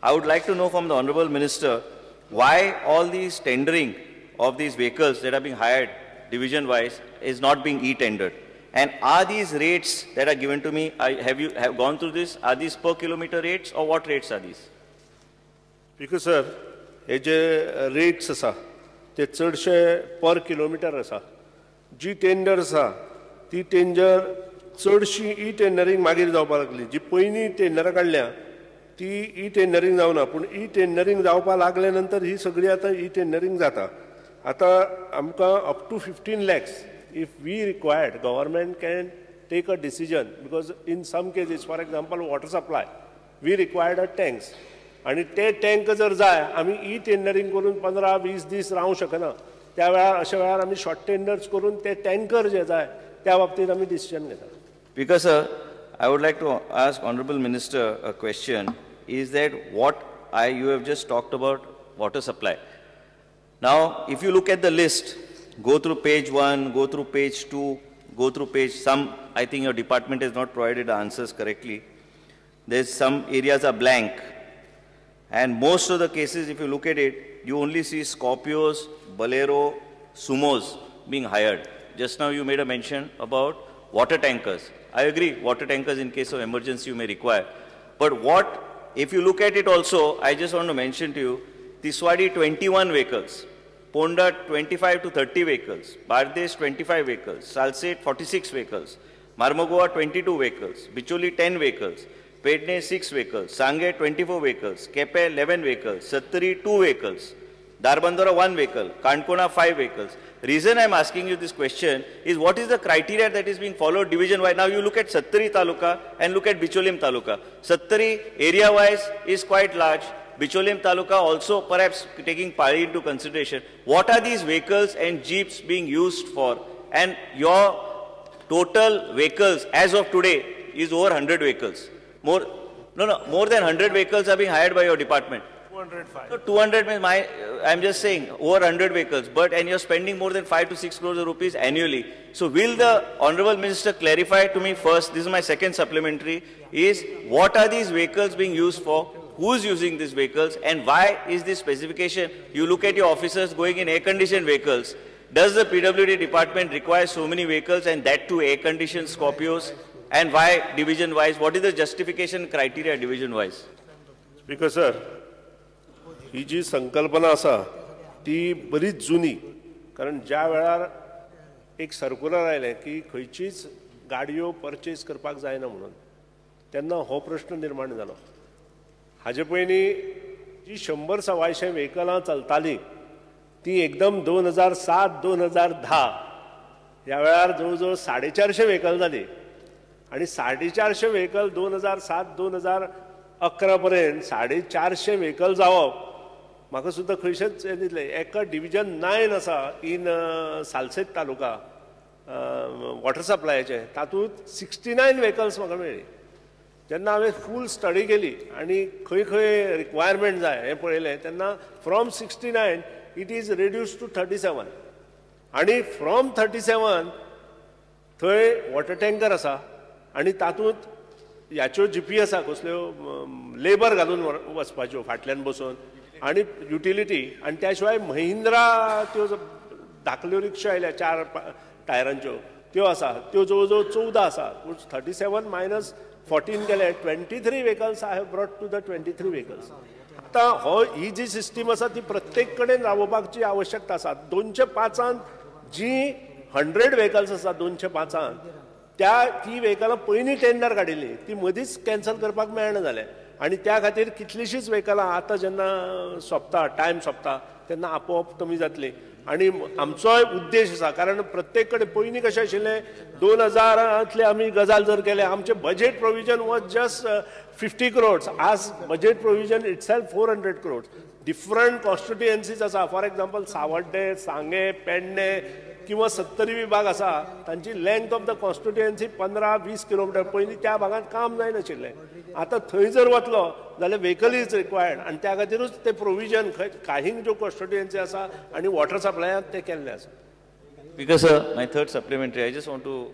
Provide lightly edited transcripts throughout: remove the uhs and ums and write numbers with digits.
I would like to know from the Honorable Minister why all these tendering of these vehicles that are being hired division-wise is not being e-tendered. And are these rates that are given to me, have you have gone through this, are these per kilometer rates or what rates are these? Because sir, hey J rates आसा ते चडशे पर kilometre आसा. जी tender आसा ती tender चडशी E टेंडरींग मागीर जावपाक लागली. जी पयलीं टेंडरां काडल्या ती ई टेंडरींग जावना, पूण ई टेंडरींग जावपाक लागले नंतर ही सगळी आतां ई टेंडरींग जाता. आतां आमकां up to 15 lakhs if we required, government can take a decision, because in some cases, for example water supply, we required a tanks, आनी ते टँक जर जाय आमी ई टेंडरींग करून 15-20 दीस रावंक शकना. त्या वेळार अशा वेळार आमी शॉर्ट टेंडर्स करून ते टँकर जे जाय त्या बाबतींत आमी डिसिजन घेतात. Because sir, I would like to ask Honorable Minister a question, is that what you have just talked about water supply. Now, if you look at the list, go through page 1, go through page 2, go through page some, I think your department has not provided the answers correctly. There's some areas are blank. And most of the cases, if you look at it, you only see Scorpios, Bolero, Sumos being hired. Just now you made a mention about water tankers. I agree, water tankers in case of emergency you may require. But what, if you look at it also, I just want to mention to you, Tiswadi 21 vehicles, Ponda 25 to 30 vehicles, Bardes 25 vehicles, Salsette 46 vehicles, Marmagoa 22 vehicles, Bicholi 10 vehicles, Pedne 6 vehicles, Sange 24 vehicles, Kepe 11 vehicles, Sattari 2 vehicles, Darbandora 1 vehicle, Kankona 5 vehicles. Reason I'm asking you this question is what is the criteria that is being followed division-wise? Now you look at Sattari Taluka and look at Bicholim Taluka. Sattari area-wise is quite large. Bicholim Taluka also perhaps taking Pali into consideration. What are these vehicles and jeeps being used for? And your total vehicles as of today is over 100 vehicles. More than 100 vehicles are being hired by your department. 205. So 200 means I'm just saying over 100 vehicles, but and you're spending more than 5 to 6 crores of rupees annually. So will the Honorable Minister clarify to me first, this is my second supplementary, is what are these vehicles being used for? Who's using these vehicles and why is this specification? You look at your officers going in air-conditioned vehicles. Does the PWD department require so many vehicles and that too air-conditioned Scorpios? And why division-wise? What is the justification criteria division-wise? Speaker sir, ही जी संकल्पना आसा ती बरीच जुनी, कारण ज्या वेळार एक सर्कुलर आयलें की खंयचीच गाडयो परचेज करपाक जायना म्हणून, तेन्ना हो प्रश्न निर्माण जालो. हाजे पयलीं जी 100-125 व्हेकलां चलतालीं ती एकदम 2007 2010 ह्या वेळार जवळ जवळ 450 व्हेकल जाली आनी 450 व्हेकल 2007 2011 पर्यंत 450 व्हेकल जावप म्हाका सुद्दां खंयशेंच हें दिसलें. एका डिविजन 9 आसा इन सालसेत तालुका वॉटर सप्लायाचें, तातूंत 69 व्हेकल्स म्हाका मेळ्ळी. जेन्ना हांवें फूल स्टडी केली आनी खंय खंय रिक्वायरमेंट जाय हें पळयलें तेन्ना from 69 it is reduce to 37 आनी फ्रॉम 37 थंय वॉटर टँकर आसा आनी तातूंत ह्याच्यो जिपी आसा कसल्यो लेबर घालून वचपाच्यो फाटल्यान बसून आनी युटिलिटी, आनी त्या शिवाय महिंद्रा त्यो धाकल्यो रिक्षा आयल्या 4 टायरांच्यो त्यो आसा, त्यो जवळ जवळ 14 आसा. 37 मायनस 14 केले 23 vehicles I have brought to the 23 vehicles. आतां हो ही जी सिस्टीम आसा ती प्रत्येक कडेन राबोवपाची आवश्यकता आसा. 205 जी 100 व्हेकल्स आसा 205 त्या ती व्हेकलां पयलीं टेंडर काडिल्ली ती मदींच कॅन्सल करपाक मेळना जालें आनी त्या खातीर कितलींशींच व्हेकलां आतां जेन्ना सोंपता टायम सोंपता तेन्ना आपोआप कमी जातली. आनी आमचोय उद्देश आसा, कारण प्रत्येक कडेन पयलीं कशें आशिल्लें 2000 आमी गजाल जर केले आमचें budget provision was just 50 crores, आज budget provision itself 400 crores. Different constituencies आसा, फॉर एग्जाम्पल सावड्डे, सांगे, पेडणे किंवा सत्तरी विभाग आसा, तांची length of the constituency 15-20 kilometre. पयलीं त्या भागांत काम जायनाशिल्लें, आतां थंय जर वतलो जाल्यार व्हेकल is required आनी त्या खातीरूच ते प्रोविजन खंय काही ज्यो कॉन्स्टिट्युएन्सी आसा आनी वॉटर सप्लायांत ते केल्लें आसा. Because sir, my third supplementary,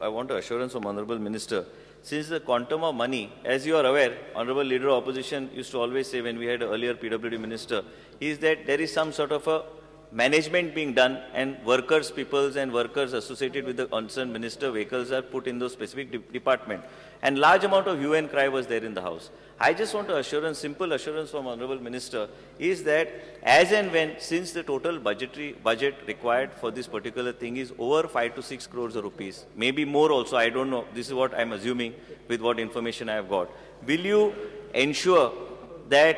I want assurance from Honorable Minister. Since the quantum of money, as you are aware, Honorable Leader of Opposition used to always say when we had earlier PWD Minister, is that there is some sort of a management being done and workers, peoples and workers associated with the concerned minister vehicles are put in those specific department. And large amount of hue and cry was there in the house. I just want to assurance, simple assurance from Honorable Minister is that as and when, since the total budget required for this particular thing is over 5 to 6 crores of rupees, maybe more also, I don't know, this is what I'm assuming with what information I have got. Will you ensure that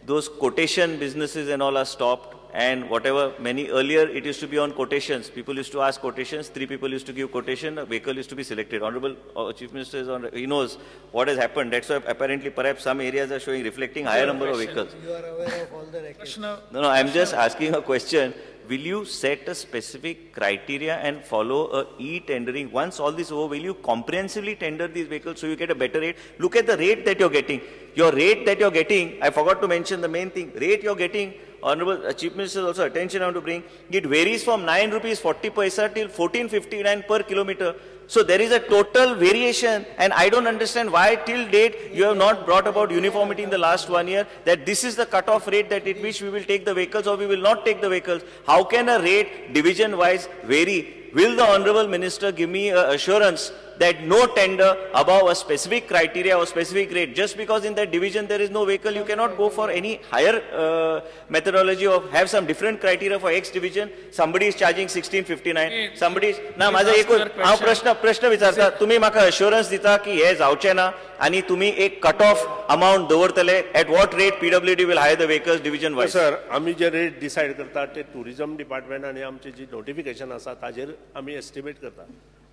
those quotation businesses and all are stopped? And whatever, many earlier it used to be on quotations. People used to ask quotations, 3 people used to give quotation, a vehicle used to be selected. Honorable Chief Minister is on, he knows what has happened. That's why apparently perhaps some areas are showing, reflecting higher number of vehicles. You are aware of all the records. No, I'm just asking a question. Will you set a specific criteria and follow a e-tendering? Once all this over, will you comprehensively tender these vehicles so you get a better rate? Look at the rate that you're getting. Your rate that you're getting, I forgot to mention the main thing, rate you're getting, Honorable Chief Minister also attention I want to bring, it varies from 9 rupees 40 paisa till 14.59 per kilometer. So there is a total variation, and I don't understand why till date you have not brought about uniformity in the last 1 year, that this is the cutoff rate that at which we will take the vehicles or we will not take the vehicles. How can a rate division wise vary? Will the Honorable Minister give me assurance that no tender above a specific criteria or specific rate, just because in that division there is no vehicle, you cannot go for any higher methodology or have some different criteria for X division. Somebody is charging 16.59, somebody is... ना माझा एक हांव प्रश्न विचारता, तुम्ही म्हाका assurance दिता की हे जावचें ना आनी तुम्ही एक कट ऑफ अमाउंट दवरतले at what rate PWD will hire the vehicles division wise? Sir, आमी जे रेट डिसायड करता ते टुरिझम डिपार्टमेंट आनी आमचे जी नोटिफिकेशन आसा ताजेर आमी एस्टिमेट करता.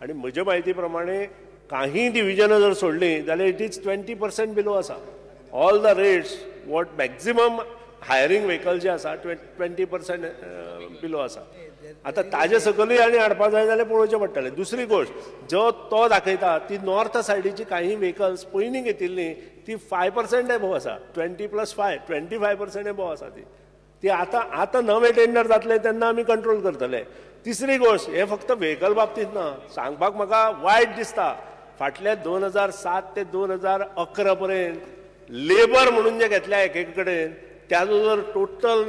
आनी म्हजे म्हायती प्रमाणे काही डिविजनां जर सोडलीं जाल्यार it is 20% below आसा. All the rates what maximum hiring vehicle जे आसा 20% बिलो आसा. आतां ताजे सकलूय आनी हाडपा जाय जाल्यार पळोवचें पडटलें. दुसरी गोश्ट जो तो दाखयता ती नॉर्थ सायडीची काही व्हेकल्स पयलीं घेतिल्लीं ती 5% एबोव आसा, 20 + 5 25% एबोव आसा. ती आतां आतां नवे टेंडर जातले तेन्ना आमी कंट्रोल करतले. तिसरी गोश्ट हे फक्त व्हेकल बाबतींत ना, सांगपाक म्हाका वायट दिसता, फाटल्या 2007 ते 2011 पर्यंत लेबर म्हणून जे घेतल्या एक एक कडेन त्याचो जर टोटल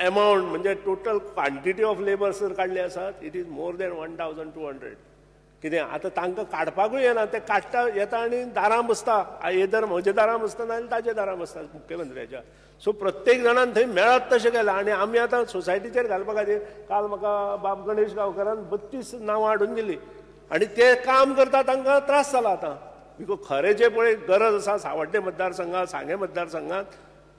एमाउंट म्हणजे टोटल क्वांटिटी ऑफ लेबर जर काडले आसात it is more than 1200. कितें आतां तांकां काडपाकूय येना, ते काडटा येता आनी दारां बसता, येदर म्हज्या दारां बसता नाजाल्यार ताच्या दारां बसता मुख्यमंत्र्याच्या. सो प्रत्येक जाणान थंय मेळत तशें केलां आनी आमी आतां सोसायटीचेर घालपा खातीर काल म्हाका बाब गणेश गांवकारान 32 नांवां हाडून दिलीं आनी ते काम करता तांकां त्रास जाला आतां. Because खरें जें पळय गरज आसा सावड्डें मतदारसंघात, सांगें मतदारसंघात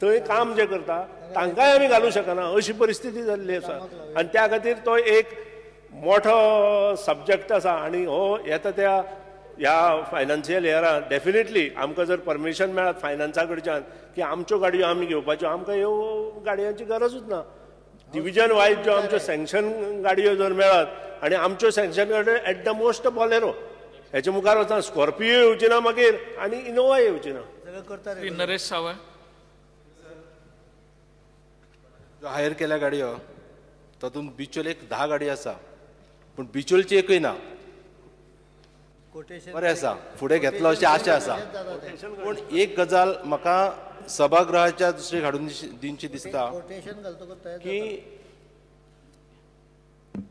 थंय काम जें करता तांकांय आमी घालूंक शकना अशी परिस्थिती जाल्ली आसा. आनी त्या खातीर तो एक मोठो सब्जॅक्ट आसा आनी हो येता त्या ह्या फायनान्शियल इयरान डेफिनेटली आमकां जर परमिशन मेळत फायनान्सा कडच्यान की आमच्यो गाडयो आमी घेवपाच्यो, आमकां ह्यो गाडयांची गरजूच ना. डिविजन वायज ज्यो आमच्यो सँक्शन गाडयो जर मेळत आनी आमच्यो सँक्शन गाडयो एट the most Bolero, हेच्या मुखार वचना, स्कॉर्पियो येवची ना मागीर आनी इनोवा येवची ना. नरेश सावंत, हायर केल्या गाडयो तातूंत बिचोल एक 10 गाडी आसा, पूण बिचोलची एकूय ना. बरें आसा, फुडें घेतलो अशी आशा आसा, पूण एक गजाल म्हाका सभागृहाच्या दुसरी हाडून दिवची दिसता की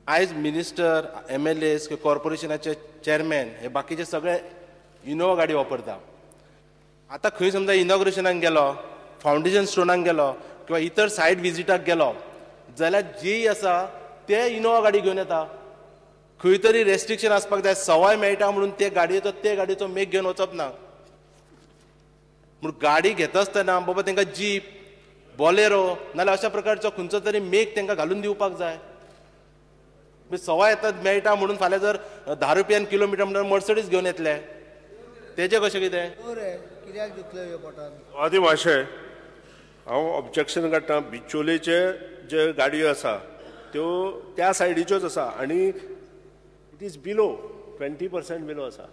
आयज मिनिस्टर, MLAs, कॉर्पोरेशनाचे चेअरमॅन हे बाकीचे सगळे इनोवा गाडी वापरता. आतां खंय समजा इनॉग्रेशनाक गेलो, फावंडेशन स्टोनाक गेलो किंवा इतर सायट विजिटाक गेलो जाल्यार जी आसा ते इनोवा गाडी घेवन येता. खंय तरी रेस्ट्रिक्शन आसपाक जाय, सवाय मेळटा म्हणून ते गाडयेचो मेक घेवन वचप ना. म्हूण गाडी घेता आसतना बाबा तांकां जीप, बॉलेरो नाल्यार अशा प्रकारचो खंयचो तरी मेक तांकां घालून दिवपाक जाय. सवाय येता मेळटा म्हणून फाल्यां जर 10 रुपयान किलोमिटर म्हणल्यार मर्सडीज घेवन येतले, तेजें कशें कितें? आदी माशे हांव ऑब्जेक्शन काडटा. बिचोलेचे जे गाडयो आसा त्यो त्या सायडीच्योच आसा आनी it is below 20% below आसा.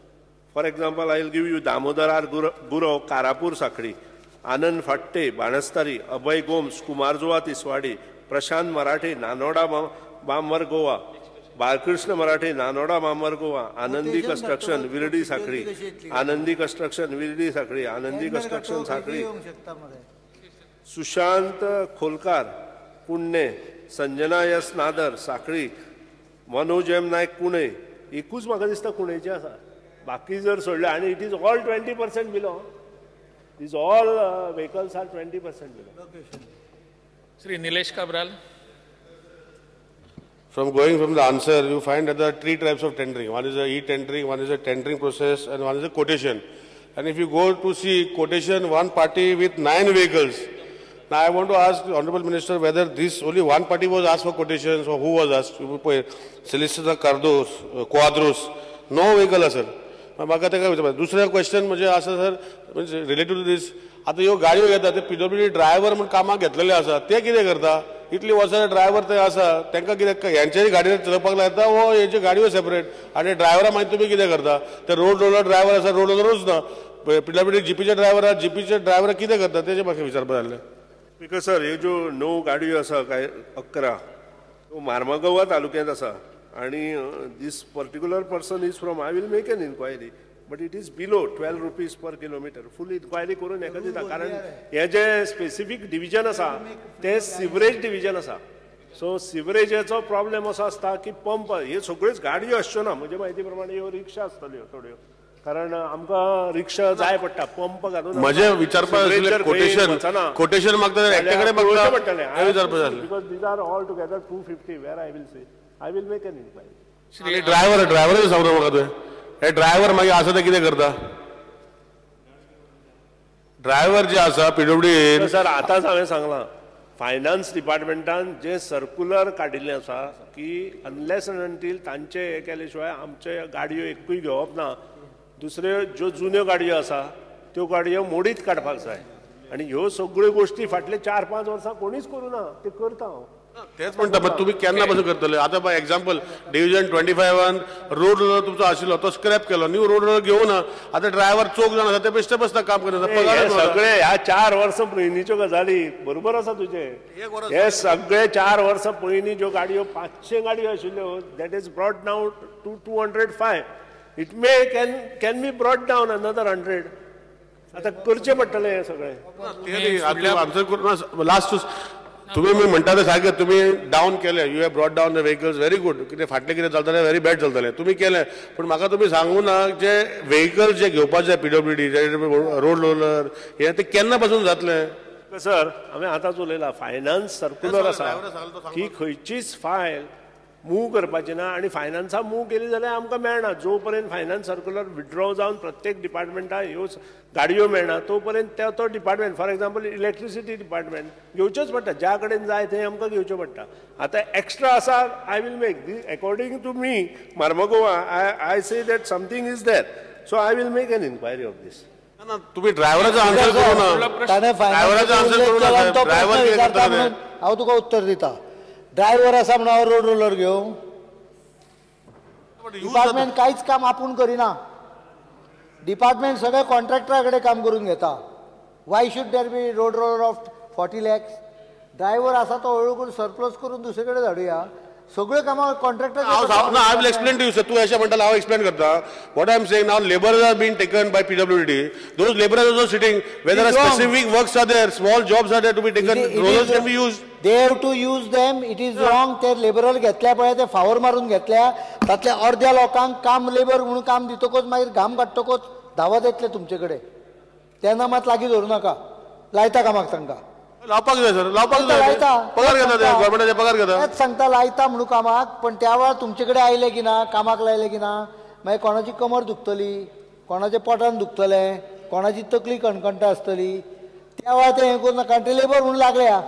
For example I will give you Damodar R Gurav, Karapur Sanquelim, Anand Phadte Banastari, Abhay Gomes Kumarjua Tiswadi, Prashant Marathe Nanoda Bambhar Goa, Balkrishna Marathe, Nanoda Marmagao, Anandi construction Virdi Sanquelim, Anandi construction Virdi Sanquelim, Anandi construction Sanquelim, Sushant Kholkar Kudne, Sanjana S Nadar Sanquelim, Manoj M Naik Kune. एकूच म्हाका दिसता कुणेचे आसा, बाकी जर सोडले आनी it is all 20% below. These all vehicles are 20% below. Shri Nilesh Cabral. From going from the answer, you find that there are three types of tendering. One is a e-tendering, one is a tendering process, and one is a quotation. And if you go to see quotation, one party with 9 vehicles. Now I want to ask the Honorable Minister whether this only one party was asked for quotations or who was asked. Solicitor Cardos, Quadros, no vehicle, sir. म्हाका तेका विचारपाक दुसरें question म्हणजे आसा sir, related two दीस. आतां ह्यो गाडयो घेता ते पीडब्ल्यूडी ड्रायव्हर म्हूण कामाक घेतलेले आसा, ते कितें करता? इतली वर्सां ड्रायव्हर ते आसा, तांकां कितें हेंच्याय गाडयेर चलोवपाक लायता वो हेच्यो गाडयो सेपरेट? आनी ड्रायव्हरा मागीर तुमी कितें करता? ते रोड रोलर ड्रायव्हर आसा, रोड रोलरूच ना, पीडब्ल्यूडी जीपीचे ड्रायव्हर आसा, जीपीचे ड्रायव्हर कितें करता तेजें म्हाका विचारपाक जाल्लें. Because sir, ह्यो ज्यो 9 गाडयो आसा काय 11 त्यो मार्मागोवा तालुक्यांत आसा आणि this particular person is from, I will make an inquiry, but it is below 12 rupees per kilometre. Full inquiry करून हेका दिता, कारण हे जे स्पेसिफीक डिविजन आसा ते सिवरेज डिविजन आसा. सो सिवरेजाचो प्रॉब्लेम असो आसता की पंप हे सगळ्योच गाडयो आसच्यो ना, म्हजे म्हायती प्रमाणे ह्यो रिक्षा आसतल्यो थोड्यो, कारण आमकां रिक्षा जाय पडटा पंप घालून. म्हजें विचारपाक कोटेशन कोटेशन मागता एकट्या कडेन मागता पडटलें, because these are all together 250 where I will say I will make an inquiry. Driver driver सांगता म्हाका तुवें, हे ड्रायव्हर मागीर आसा ते कितें करता? ड्रायव्हर जे आसा पीडब्ल्यूडी. सर आतांच हांवें सांगलां, फायनान्स डिपार्टमेंटान जे सर्कुलर काडिल्लें आसा की अनलेस एंड अंटील तांचे हे केले शिवाय आमचे गाडयो एकूय घेवप ना. दुसऱ्यो ज्यो जुन्यो गाडयो आसा त्यो गाडयो मोडीत काडपाक जाय, आनी ह्यो सगळ्यो गोश्टी फाटले 4-5 वर्सां कोणीच करूं ना, ते करता हांव. तेच म्हणटा, पण तुमी केन्ना पासून करतले? आतां एक्झाम्पल डिविजन 25 रोड रोलर तुमचो आशिल्लो तो स्क्रॅप केलो, न्यू रोड रोलर घेवना. आतां ड्रायव्हर चोग जाण आसा ते बेश्टे बसता काम करता. सगळे ह्या 4 वर्सां पयलींच्यो गजाली बरोबर आसा तुजें. हे सगळे 4 वर्सां पयलीं ज्यो गाडयो 500 गाडयो आशिल्ल्यो, that is brought down to 205. It may can be brought down another 100. आतां करचें पडटलें हें सगळें. लास्ट तुमी म्हणटा ते सारकें, तुमी डावन केलें, you have brought down the vehicles, very good. कितें फाटलें कितें चलतालें व्हेरी बॅड चलतालें, तुमी केलें. पूण म्हाका तुमी सांगू ना जे व्हेकल्स जे घेवपाचे पीडब्ल्यूडी रोड रोलर हे ते केन्ना पासून जातलें? सर हांवें आतांच उलयलां, फायनान्स सर्कुलर आसा की खंयचीच फायल मूव करपाची ना, आनी फायनान्सा मूव केली जाल्यार आमकां मेळना. जो पर्यंत फायनान्स सर्कुलर विड्रॉ जावन प्रत्येक डिपार्टमेंटाक ह्यो गाडयो मेळना तो पर्यंत तो department, for example electricity department घेवच्योच पडटा, ज्या कडेन जाय थंय आमकां घेवच्यो पडटा. आतां एक्स्ट्रा आसा, I will make the according to me Marmagoa, I say that something is there, so I will make an inquiry of this. तुमी ड्रायव्हराचो आन्सर करूं ना, ड्रायव्हराचो आन्सर करूं ना, ड्रायव्हर कितें करता हांव तुका उत्तर दिता. ड्रायव्हर आसा म्हणून हांव रोड रोलर घेवं? डिपार्टमेंट कांयच काम आपूण करिना, डिपार्टमेंट सगळे कॉन्ट्रॅक्टरा कडेन काम करून घेता. Why should there be road roller of 40 lakhs? Driver आसा तो हळू करून सरप्लस करून दुसरे कडेन धाडुया, सगळे कामां contractor. I will explain to you sir. तूं अशें म्हणटा हांव एक्सप्लेन करता. What I am saying now, labourers are been taken by PWD, those labourers also sitting whether specific works are there, small jobs are there to be taken, rollers can be used. They have to use them. It is wrong. ते labourer घेतल्या पळय, ते फावर मारून घेतल्या, तातल्या अर्द्या लोकांक काम labour म्हणून काम दितकच मागीर घाम काडटकच धांवत येतले तुमचे कडेन. तेन्ना मात लागीं धरूं नाका, लायता कामाक तांकां. लावपाक जाय सर, लावपाक जाय, पगार घेता ते गव्हर्मेंटाचे पगार घेता. तेच सांगता लायता म्हणून कामाक, पण त्या वेळार तुमचे कडेन आयले की ना, कामाक लायले की ना, मागीर कोणाची कमर दुखतली, कोणाच्या पोटान दुखतलें, कोणाची तकली कणकणटा आसतली. त्या वेळार ते हें करूं नाका, कारण ते लेबर म्हणून लागल्या,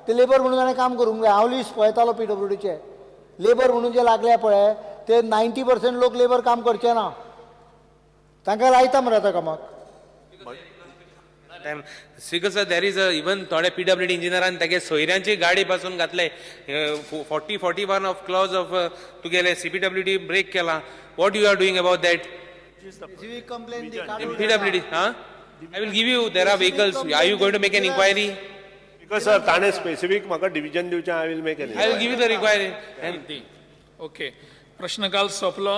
ते लेबर म्हणून ताणें काम करूंक जाय. हांव लिस्ट पळयतालो पीडब्ल्यूडीचे लेबर म्हणून जे लागल्या पळय ते 90% लोक लेबर काम करचे ना, तांकां लायता मरे आतां कामाक. Speaker sir, there is a even थोडे पीडब्ल्यूडी इंजिनियरान तागे सोयऱ्यांची गाडी पासून घातले. 40-41 ऑफ क्लॉज ऑफ तुगेले सीपीडब्ल्यूडी ब्रेक केला. What you are doing about that? PWD हा, I will give you, there are vehicles. Are you going to make an inquiry? Because sir ताणें specific म्हाका division दिवचें, I will make an I will give you the requiry. Okay, प्रश्नकाल सोंपलो.